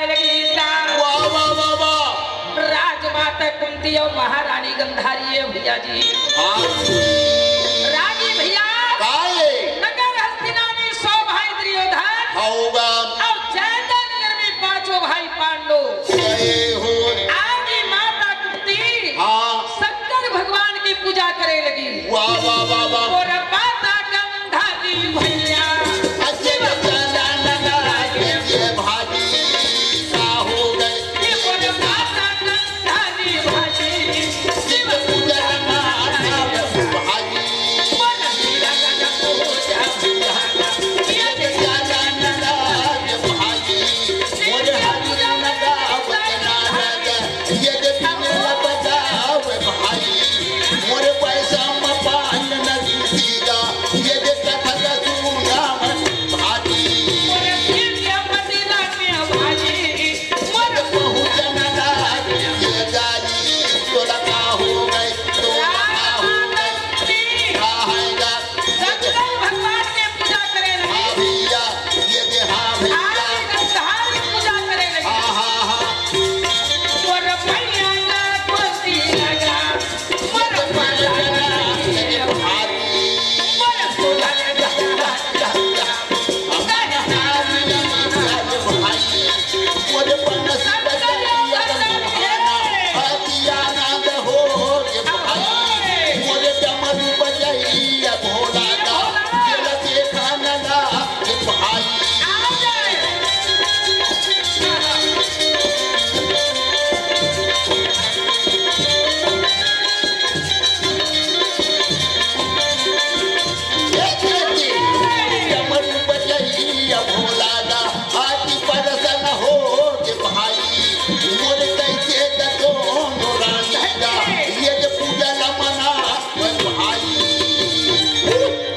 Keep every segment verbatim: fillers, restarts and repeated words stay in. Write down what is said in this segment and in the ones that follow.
लगी का? वाह, वाह, वाह, वाह। राजमाता कुंती अउ महारानी गंधारी हे भइया जी। हाँ। रागी भइया। का हे? नगर हस्तिना में सौ भाई दुर्योधन। हाँ, होगा। अउ जयदेव नगर में पांचों भाई पांडव। जय हो। आगे माता कुंती। हाँ। शंकर भगवान की पूजा करे लगी। वाह, वाह, वाह, वाह। और माता गंधारी भइया। अच्छे बच्चा ना लगा के ये भाजी का हो गए। ये और माता गंधारी भइया। शिव पूजा ना भाजी। शंकर भगवान के पूजा करे लगी। हाँ भइया, ये दे, हाँ भइया। आगे गंधारी पूजा करे लगी। हाँ, हाँ, हाँ। तोर मैया का कोसी लगा, मोर पाला लगा, ये दे भारी। मोर फूलन लगा, लगा, लगा।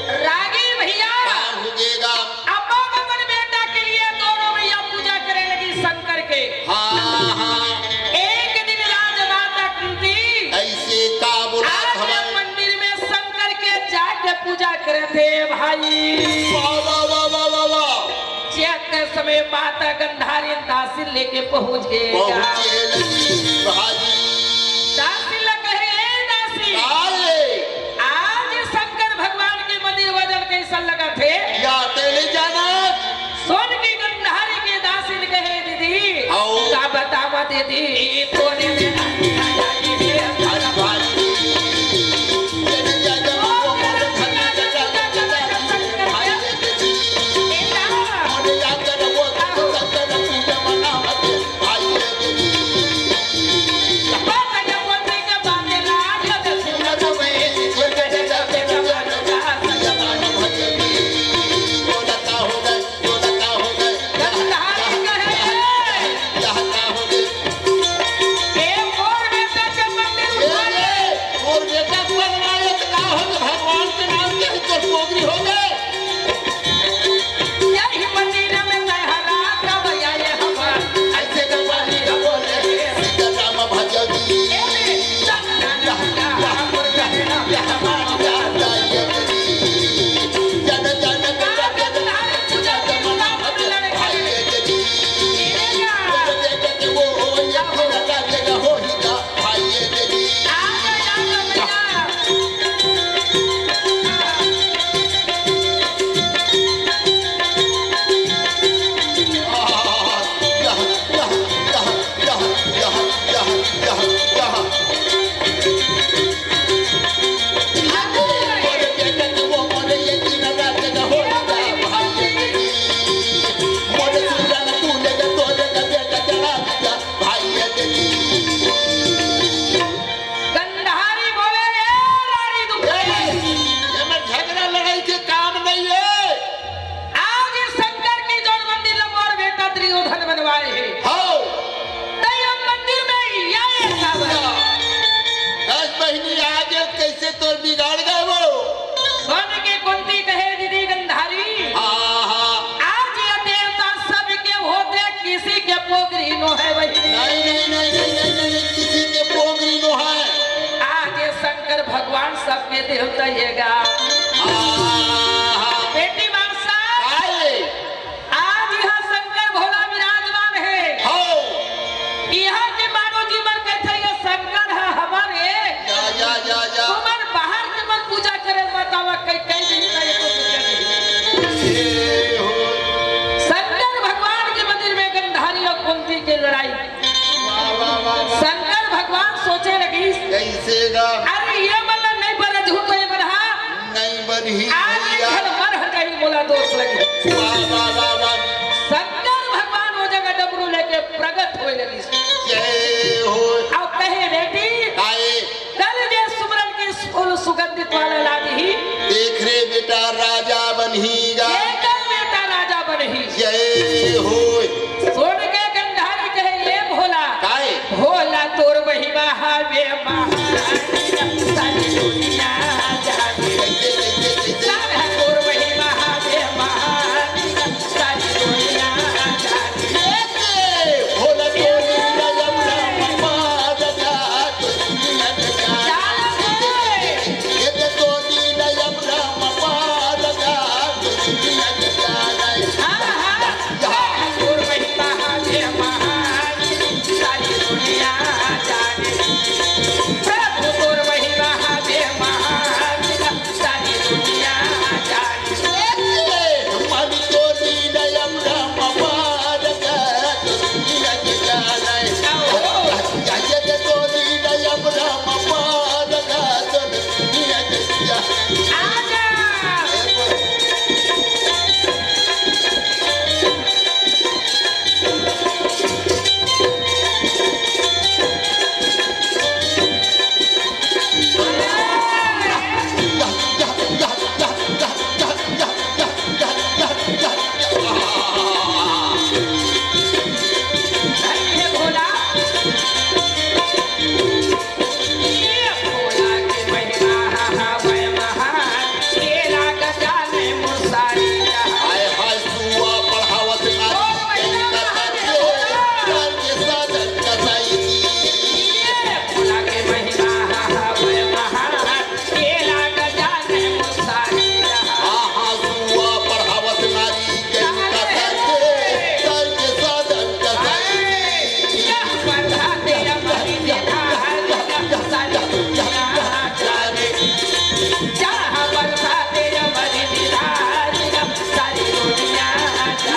रागी भइया। का हो गेगा? अब अपन बेटा के लिए दोनों भइया पूजा करे लगी शंकर के। हाँ, हाँ। एक दिन राजमाता कुंती ऐसे का बोला आज हमारे मंदिर में शंकर के जाके पूजा करे थे भाई। वाह, वाह, वाह, वाह, वाह, वाह। जाते समय माता गंधारी दासी लेके पहुंच गए। पहुंचे लगी भाई। दासी ला कहे, "ए दासी, काले? आज शंकर भगवान के मंदिर वजन कैसन लगा थे?" या तेले जाना। सुन के गंधारी के दासी ने कहे, "दीदी, आओ। का बतावा दीदी, तोरे में गंधारी बोले, "ए रानी दुखई।" एमे झगड़ा लड़ाई के काम नहीं है। आज शंकर के जौन मंदिर ला मोर बेटा दुर्योधन बनवाए हे। हाँ। त ये मंदिर में ये का बना? दस महीने आगे कैसे तोर बिगाड़ गए वो? सुन के कुंती कहे, "दीदी गंधारी।" हाँ, हाँ। आज ये देवता सबके होते, किसी के पोगरी नो है बहिनी। नहीं, नहीं, नहीं, किसी के पोगरी नो है। आज ये शंकर भगवान सबके देवता ये गा। हाँ, हाँ। बेटी मासा। काहे? आज यहाँ शंकर भोला विराजमान है। कुंती के लड़ाई। वाह, वाह, वाह, वाह। शंकर भगवान सोचे लगिस, कैसे गा? अरे, ये मन नहीं बरजहूं तो ये मन हा नहीं बनही आज भैया। घर मर हर कहीं मोला दोष लगी। वाह, वाह, वाह, वाह। शंकर भगवान वो जगह डमरू लेके प्रगट होए लगिस। जय हो। अब कहे, बेटी, आए। कल जे सुमरन के फूल सुगंधित वाला लादही। देख रे बेटा, राजा बनही गा। ये कल बेटा राजा बनही। जय हो। सुन के गंधारी कहे, ये भोला। काय? भोला तोर महिमा हावे महान, सारी दुनिया जाने। कैसे, कैसे, कैसे? सारा तोर महिमा हावे महान, सारी दुनिया जाने।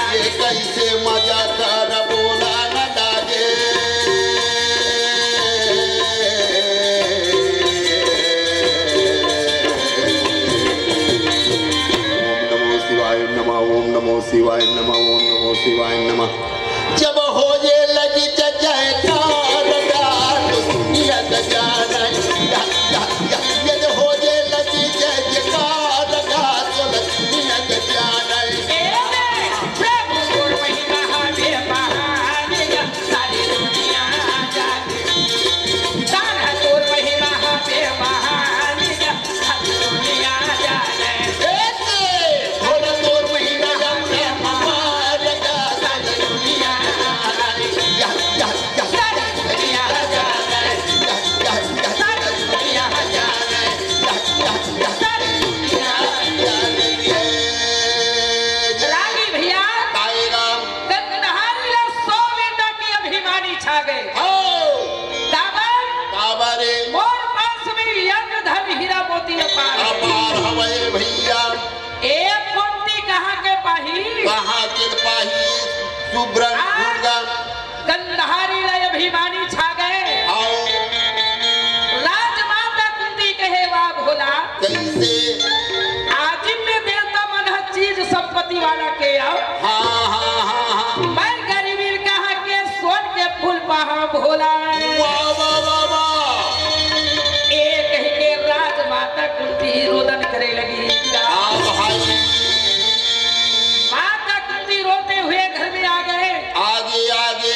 ये कैसे मजा करबो ना न लागे। ओम नमो शिवाय नमः, ओम नमो शिवाय नमः, ओम नमो शिवाय नमः। जब होए लगी जय जयकार, दुनिया का जाना, या, या, या, ये जो होए लगी जय जयकार, दुनिया का जाना। रागी भैया, काहे राम? गंधारी ला सौ बेटा के अभिमानी छा गए। हो। काबर? काबर रे? मोर पास में यज्ञ धन हीरा मोती अपार है। अपार हवय भैया। ए कुंती कहाँ के पाही? कहाँ के पाही? सुब्रन आ, दुर्गा। गंधारी ला अभिमानी छा गए। आओ। राजमाता कुंती कहे, "वाह भोला।" कैसे? आज में देवता मन ह चीज संपत्ति वाला के आओ। हाँ, हाँ, हाँ, हाँ। मैं गरीबी कहाँ के सोन के फूल पहा भोला। वाह, वाह, वाह, वाह। एक ही के राजमाता कुंती रोदन करे लगी। हाँ भाई। माता कुंती रोते हुए घर में आ गए। आगे, आगे।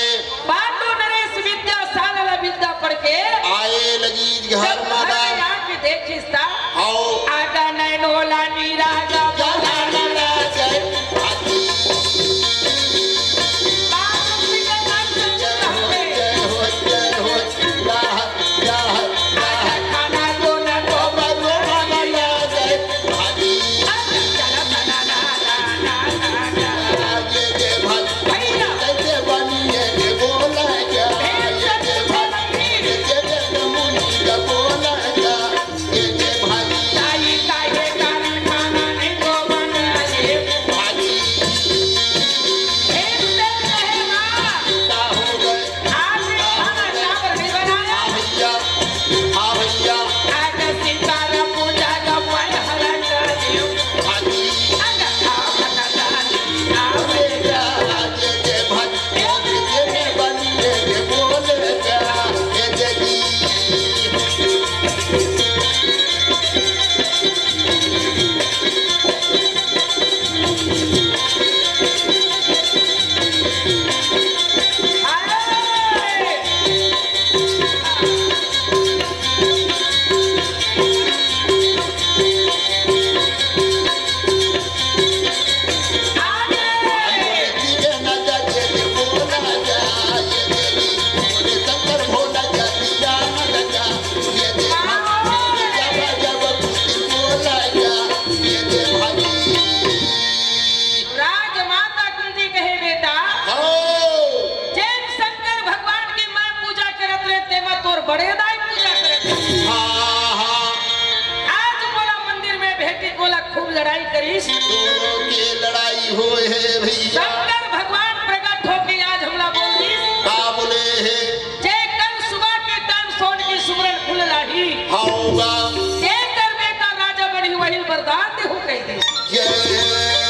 दोनों के लड़ाई होय हे भैया। शंकर भगवान प्रकट होके आज हमला बोल दिस। का बोले हे? जे कल सुबह के time सोन के सुमरन फूल लाही। हाँ बा। जे कर बेटा राजा बनी वही वरदान देहूँ कहि दिस। जय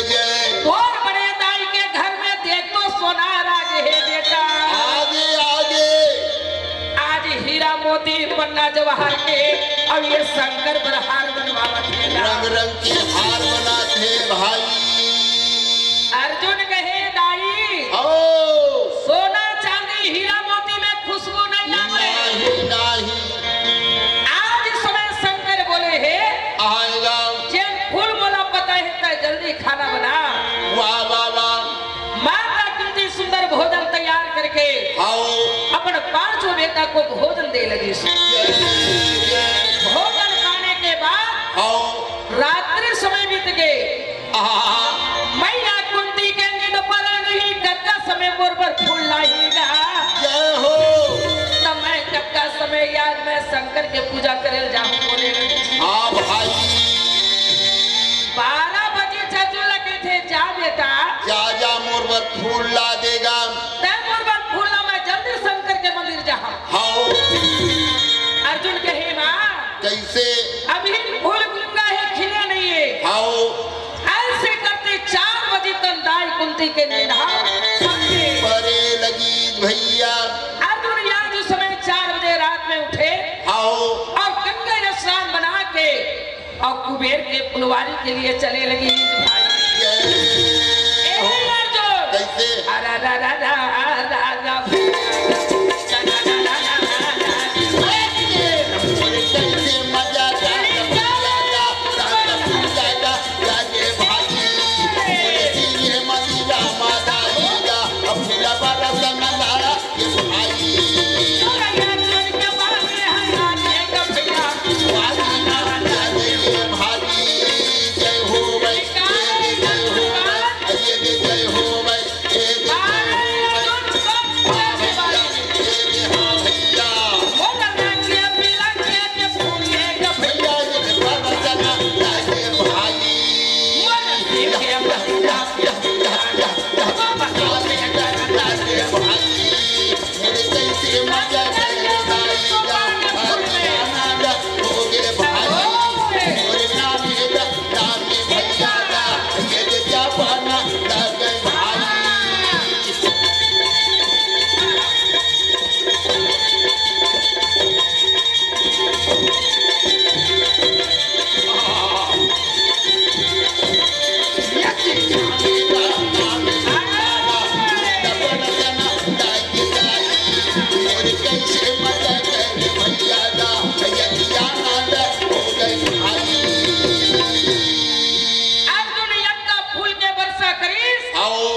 जय। तोर बड़े दाई के घर में देख तो सोना राज हे बेटा। आगे आगे। आज हीरा मोती पन्ना जवाहर के, अब ये शंकर बर हार बनवावत हे ना। रंग रंग के हार बनात हे भाई। अर्जुन कहे, दाई, हो। सोना चांदी हीरा मोती में खुशबू नहीं आवे। नहीं, नहीं। आज समय शंकर बोले हे, आएगा। जेन फूल मोला पता हे, तै जल्दी खाना बना। वाह, वाह, वाह। माता कुंती सुंदर भोजन तैयार करके आओ। अपन पांचों बेटा को भोजन दे लगी। जय, जय। भोजन पाने के बाद आओ। रात्रि समय बीत गए। आहा। मैया कुंती के नींद पर नहीं, कतका समय मोर बर फूल लाही गा। जय हो। त मैं कतका समय याद में शंकर के पूजा करे जाहूं बोले लगी। हाँ भाई। बारह बजे अर्जुन ला कहिथे, जा बेटा। जा, जा, मोर बर फूल ला देगा। तै मोर बर फूल ला, मैं जल्दी शंकर के मंदिर जाहूं। हाओ। अर्जुन कहे, माँ, कैसे? अभी फूल गूंगा हे, खिले नहीं हे। हाओ। ऐसे करते चार बजे तक दाई कुंती के नींद हा परे लगी भैया। अर्जुन याद उस समय चार बजे रात में उठे। हाओ। और गंगा स्नान बना के और कुबेर के फुलवारी के लिए चले लगी भाई। जय। ए अर्जुन। कैसे? अरा रा रा रा रा रा। कैसे मजा आएगा, मजा आएगा, आएगा भाई। ये मजा आएगा, अब पूरा बारह सौ मजा आएगा। अर्जुन यज्ञ फूल के वर्षा करिस। आओ।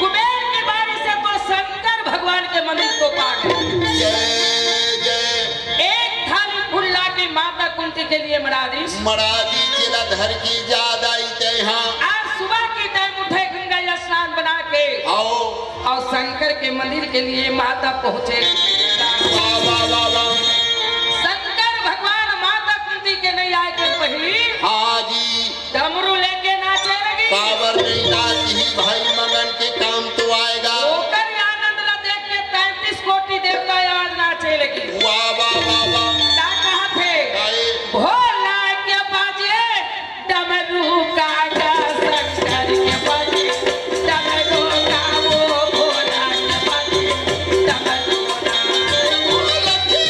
कुबेर के बारिश से तो शंकर भगवान के मंदिर तो पा गए। जय, जय। एक थाली फूल ला के माता कुंती के लिए मड़ा दिस। मड़ा दी, जेला धर के जादा ही तय हाँ। आज सुबह की time उठे, गंगा स्नान बना के आओ। और शंकर के मंदिर के लिए माता पहुंचे। वाह, वाह, वाह, वाह। शंकर भगवान माता कुंती के नहीं आए के पहली हाँ जी। डमरू लेके नाचे लगी। काबर नहीं नाचही भाई, मगन के काम तो आएगा। ओकर आनंद ला देख के तैंतीस कोटि देवता आज नाचे लगी। वाह, वाह, वाह, वाह। का कहा थे? आए। भोला के बाजे डमरू का आजा, शंकर के बाजे डमरू का, वो भोला के बाजे डमरू का। भोला के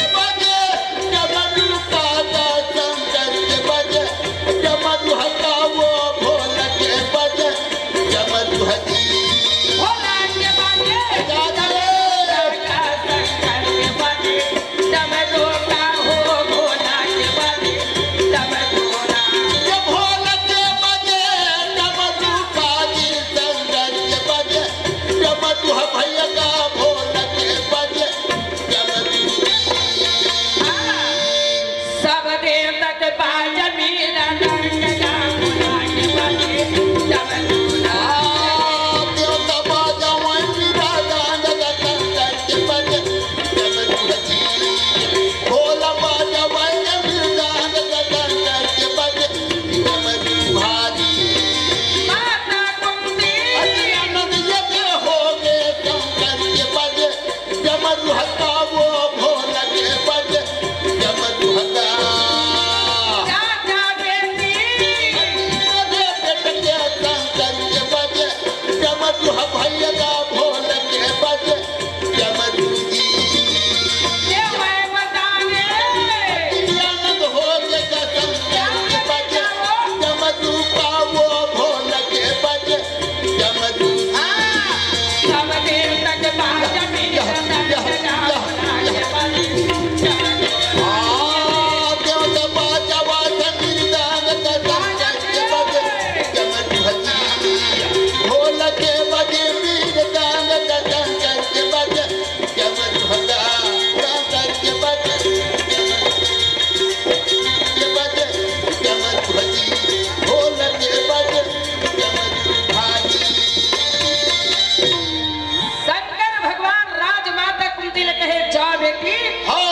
दुहका वो भोला के बजे, जब दुहका। जा, जा बेटी। अरे बेटा के शंकर के बजे, जब दुह भैया का भोला के बजे, जब दुगी। ये मैं बताने। आनंद हो जगा शंकर के बजे, जब दुहका वो भोला के बजे, जब दुगी। हाँ। शंकर भगवान राजमाता कुंती ले कहे, "जा बेटी, हो।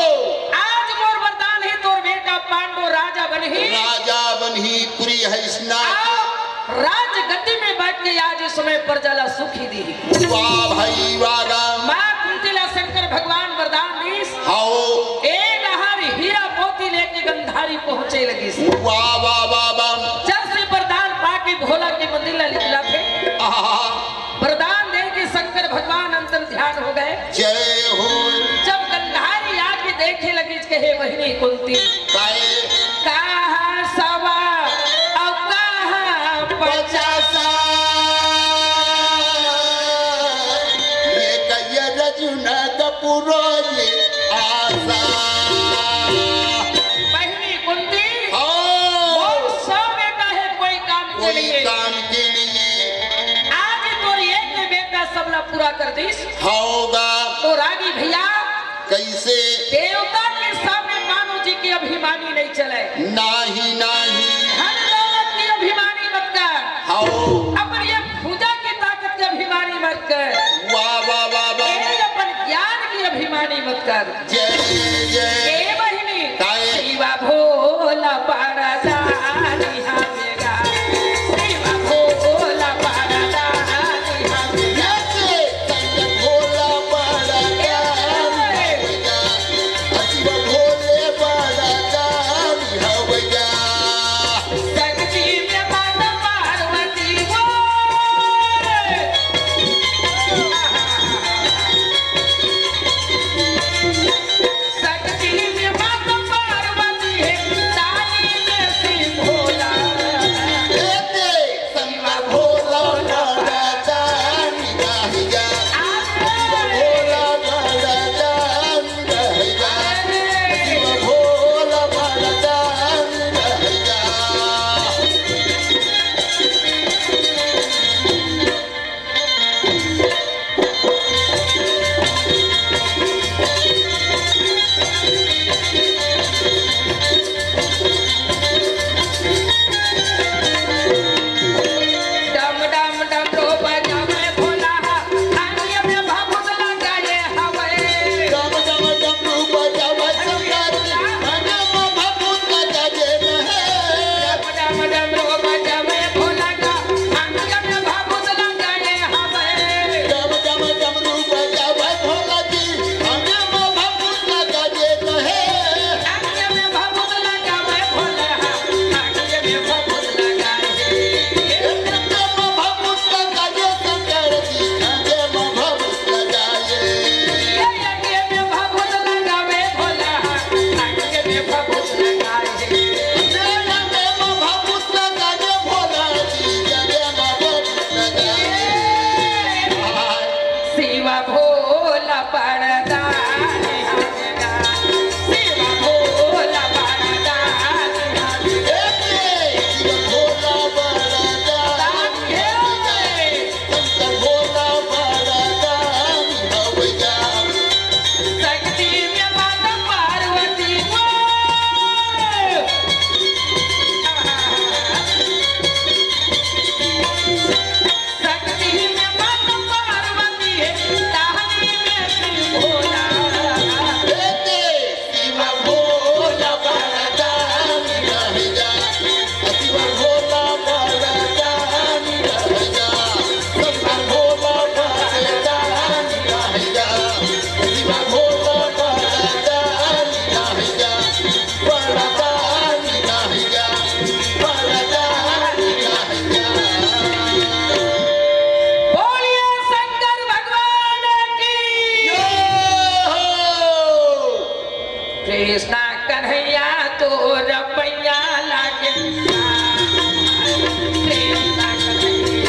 आज मोर वरदान हे, तोर बेटा पांडु राजा बनही। राजा बनही, पुरी हरिसना। अउ राजगद्दी में बैठ के आज इस समय प्रजा ला सुखी दी।" वाह भाई, वाह राम। माँ कुंती ला शंकर भगवान वरदान दीस। हो। ए डहर हीरा मोती लेके गंधारी पहुंचे लगिस। वाह, वाह, वाह, वाह। जब से वरदान पाके भोला के मंदिर ला निकला थे। आहा। वरदान दे के शंकर भगवान अंतर ध्यान हो गए। जय हो। जब गंधारी आके देखे लगी, कहे, "बहिनी कुंती, काहे? कहाँ सवा अउ कहाँ पचासा? ये कहिए रजुना का पुरो ये आशा।" बहिनी कुंती, हाँ। मोर सौ बेटा हे कोई काम के कोई लिए। काम के लिए। आज तोर एक बेटा सबला पूरा कर दीस। होगा। तो रागी भैया, कैसे? देवता के सामने मानव जी के अभिमानी नहीं चले। नाही, नाही। धन दौलत के अभिमानी मत कर। हाओ। अपन ये भुजा की ताकत के अभिमानी मत कर। वाह, वाह, वाह, वाह। ए अपन ज्ञान की अभिमानी मत कर। जय, जय। ए बहिनी, काय? शिवा भोला पाड़ा दानी हमें गा। शिवा भोला पाड़ा दानी हमें गा। जय, शंकर भोला पाड़ा दानी हमें गा। शिवा भोले पाड़ा दानी हमें गा। शक्ति में माता पार्वती वो। शक्ति कृष्णा कन्हैया तोर पैया लागे। कृष्णा कन्हैया।